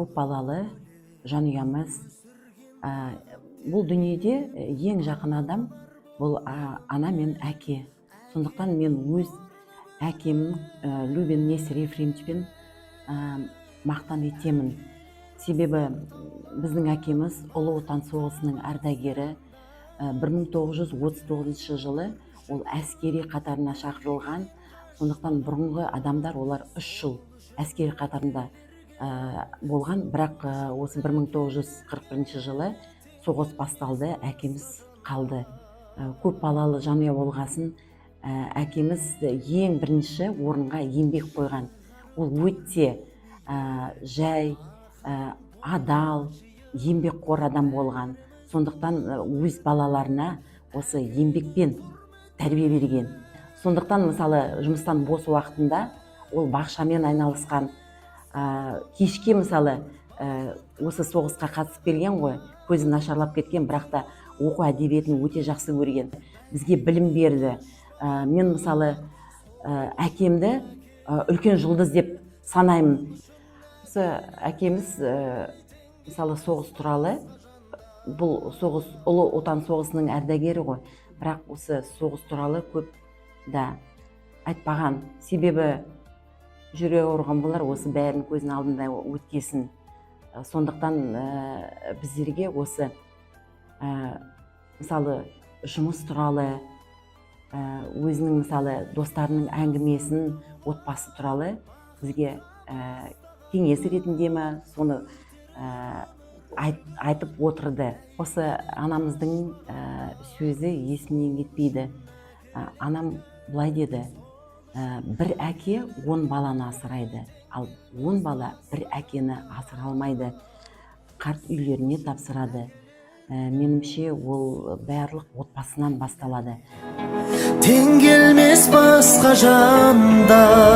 Көп балалы жанұямыз. Бұл дүниеде ең жақын адам бұл ана мен әке. Сондықтан мен өз әкем Любин Нестер Ефремовичпен мақтан етемін, себебі біздің әкеміз Ұлы Отан соғысының ардагері. 1939 жылы ол әскери қатарына шақырылған. Сондықтан бұрынғы адамдар, олар 3 жыл әскери қатарында болған, бірақ осы 1941 жылы соғыс басталды, әкеміз қалды. Көп балалы жанұя болғасын, әкеміз ең бірінші орынға еңбек қойған. Ол өте жай, адал, еңбекқор адам болған. Сондықтан өз балаларына осы еңбекпен тәрбие берген. Сондықтан, мысалы, жұмыстан бос уақытында ол бақшамен айналысқан. Кешке, мысалы, осы соғысқа қатысып келген ғой, көзі нашарлап кеткен, бірақ та оқу әдебиетін өте жақсы көрген, бізге білім берді. Мен, мысалы, әкемді үлкен жұлдыз деп санаймын. Осы әкеміз, мысалы, соғыс туралы, бұл соғыс, Ұлы Отан соғысының ардагері ғой, бірақ осы соғыс туралы көп да айтпаған, себебі жүрегі ауырған болар осы бәрін көзінің алдында өткесін. Сондықтан біздерге осы, мысалы, жұмыс туралы, өзінің, мысалы, достарының әңгімесін, отбасы туралы бізге кеңес ретінде ма, соны айтып отырды. Осы анамыздың сөзі есімнен кетпейді. Анам былай деді: «Бір әке 10 баланы асырайды, ал 10 бала бір әкені асыра алмайды, қарт үйлеріне тапсырады». Меніңше, ол барлық отбасынан басталады. Тең келмес басқа жандар.